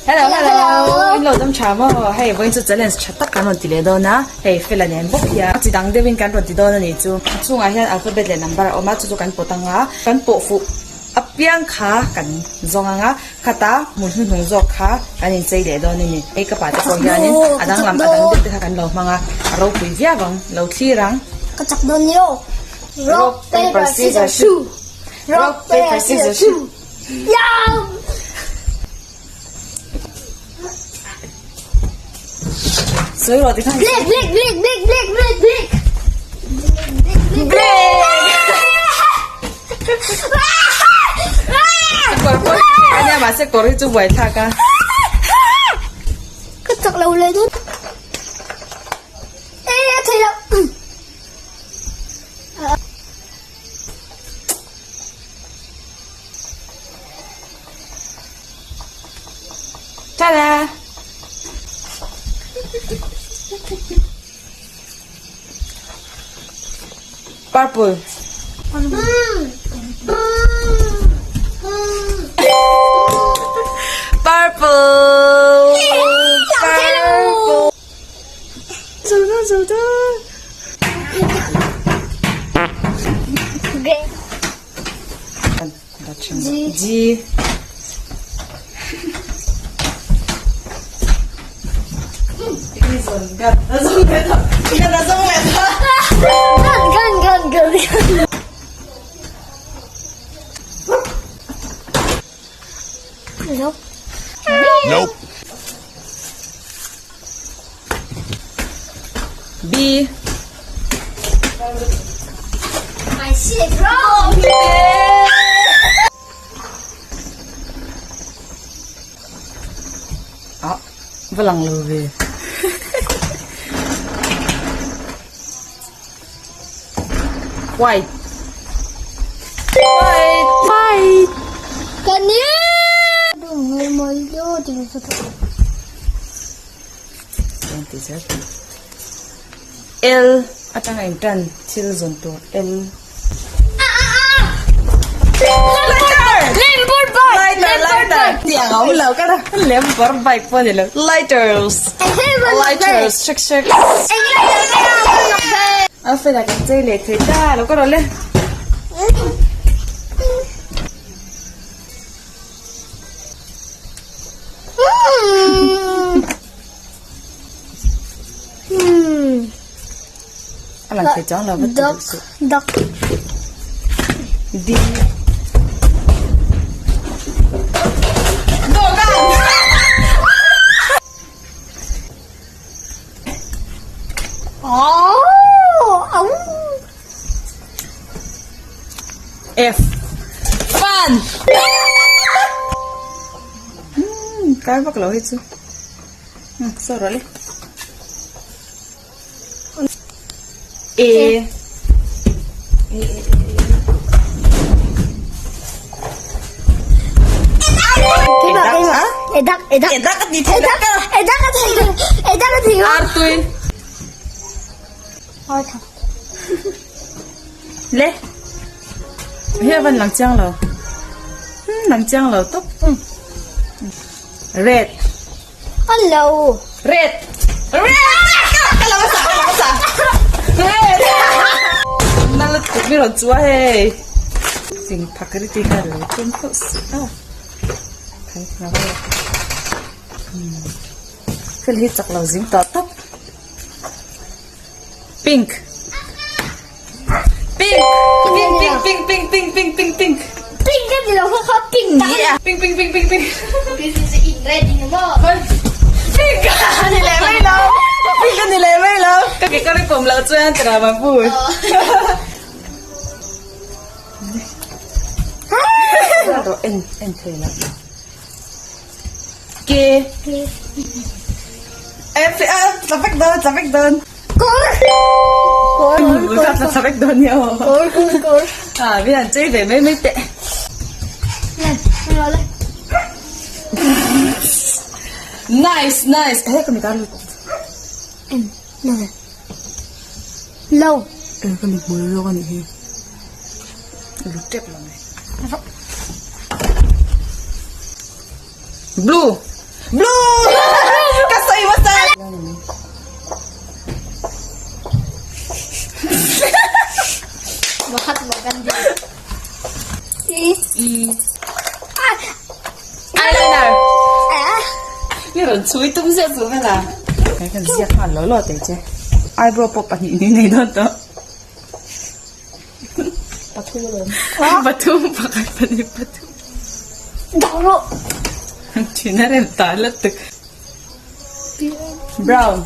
Hello hello in lo dam tha maw hei vawiin chu challenge tha tak kan rawn ti leh dawn a hei fela nen bawk hian a chi dang deuhin kan rawn ti dawn a nih chu a chungah hian alphabet leh number a awm a chu chu kan pawt ang a kan pawh fuh apiang kha kan zawng ang a khata hmun hnuhnung zawk kha kan inchei leh dawn a ni hei ka pa te pawh hianin a danglam a dang deuh te kha kan lo hmang a a ropui viau ang lo thlir ang. Ka chak dawn ni aw rock paper scissors shoot rock paper scissors shoot Yum! Sawi rawh tikhan. Black, black, black, black, black, black, black. Black! Kawr pawh ania mahse kawr hi chu buai thlak a. Ka chak lo leh dawn. E a thei lo. Ta-da! Purple. Purple. Purple. Zo ta zo ta. G. G. Gun, gun, gun, gun, gun. Nope. Nope. B. I see it wrong. Ah, va lang lo ve. White. White. White. Can you? L atanga in tan thil zawn tur L. Lighter lighter tiang a awm lo ka la lem kawr bike pawh a ni lo lighters lighters shake shake a fela kan chei leh thei ta lo ka rawh le. A lang thei chuang lo va ti duh suh. Duck. D. Dawhkan! Oh, au. F. Fan! Hmm, kai vak lo hi chu. Hmm, saw rawh le. A. A, A, A, A. E duck, e duck. E duck a ti thei lo ka. E duck a thei lo. E duck a thei lo. Artui. Le. Hei a van lang chiang lo. Hmm, lang chiang lo tawp. Red. Hello. Red. Red. Ka lo sa, ka lo sa. Red. Na la tuk mi rawn chu a hei. Sing phak ri ti kha lo tum khawp si a. Khai na va. Hmm. Fel hi chak lo zing tawh tawp. Pink. Pink. Pink pink pink pink pink pink pink pink. Pink ka ti lo kha kha pink tak. Pink pink pink pink pink. Pink Pink a ni leh mai lo. Pink a ni leh mai lo. Ka ke ka ri pawm loh chuan tira ma bu. En en thei lo. Ke. F a tla vek dawn tla vek dawn. Kawr. Kawr. Kawr tla tla vek dawn nia aw. Kawr kawr kawr. A vi han chei ve mai mai teh. Nice nice. He ka mi ta lut. En no. Lo. E ka mi hmul zawk a nih hi. Lut tep lo mai. Blue. Blue! Ka sawi hmasa! Mahatma Gandhi. E. E. Eyeliner. Mi rawn chhui tum zeuh chu vela. Kai kan ziak nghal lo lo teh che. Eyebrow pawh pahnih ni nei dawn tawh. Pathum alawm. Pathum pakhat pahnih pathum. Dah rawh. Thin a rem ta lutuk. Brown.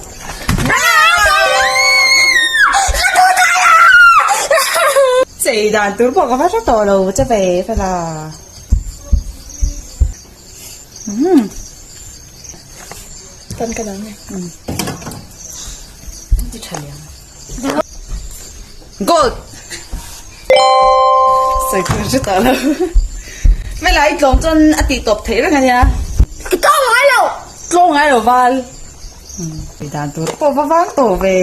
Chei dan tur pawh ka va hre tawh lo che ve fela. Umm. Tan ka dang e. Umm. Ti tha liam. Gold. Sawi tur hre tawh lo. Hmela i tlawm chuan a tih tawp theih reng a nia. Ka tlawm ngai lo. Tlawm ngai lo val. Umm dan tur pawh va vang tawh ve.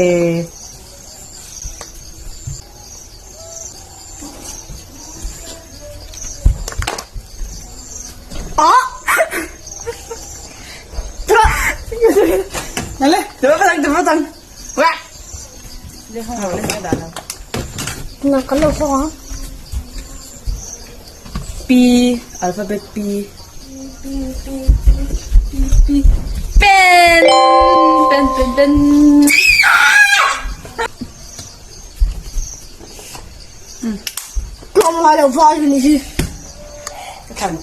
Nale, tuma patang, tuma patang. Wah! Le hong lo, le hong da lo. Na ka lo hong ang. P, alphabet P. P, P, P, P, P. Pen! Pen, pen, pen. Tlawm ngai lo val hi ni hi. Ka thlan.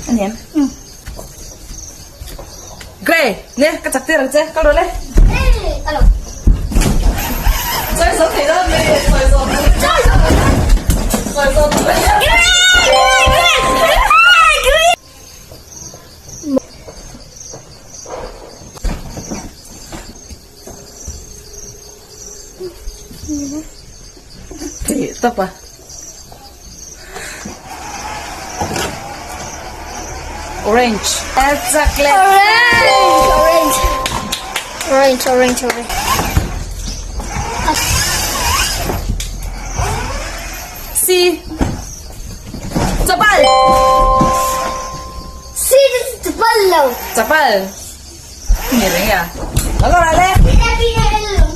A ni em? Grey, ne ka chak tir ang che, kal rawh le. Alo. Sawi zo thei dawn mi, sawi zo. Sawi zo. Sawi zo. Grey, grey, grey, grey, grey. Tih tawp a. Orange. Exactly. Orange. Orange. Orange, orange, orange. C. Chapal. C chapal lo. Chapal. Ni reng ya. Lo ra le.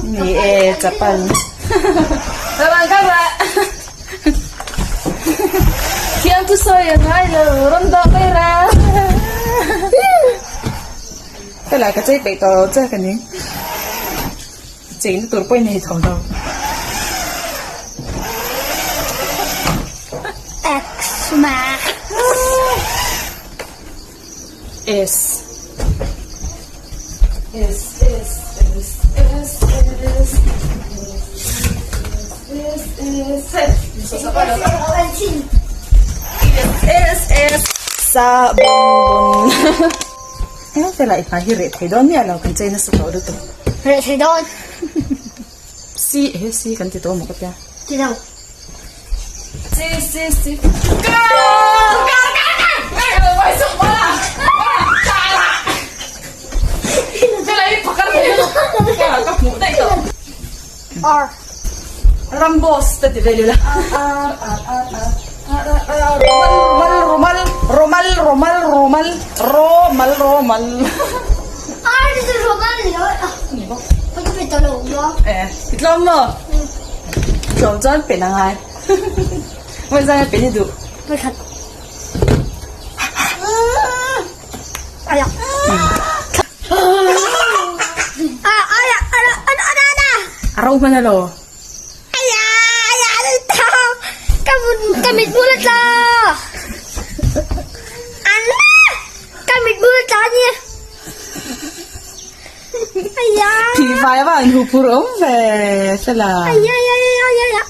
Ni e chapal. Bye bye bye. Thiam chu sawi a ngai lo rawn dawh mai ra. Ka la ka chei peih tawh lo che ka ni. Cheina tur pawh i nei tho lo. X max. S S S S S S S S S S sa bon bon Eng fela i hmai hi reh thei dawn miah lo kan chei nasa tawh lutuk. Reh thei dawn. C he C kan ti tawh maw ka tia. Ti lo. C C C. Go! Go go go! R. Rambos ta ti vel ila. R R R R R R Romal Romal Romal Romal Romal Romal. R ti Romal ni lo. Ni bawk. Ka pe tawh lo maw? Eh, i tlawm maw? Tlawm chuan pen a ngai. Vawi zan a pen i duh. Pakhat. Aya. Ah, aya, ala, ala, ala, ala. A ro hman alo. Aya, aya, ala ta. Ka mun, ka mit bula tla. Ala, ka mit bula tla ni. Aya. Thi vai va an hu phur awm ve sela. Aya, aya, aya, aya, aya.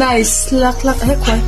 Nice lak lak he khuai.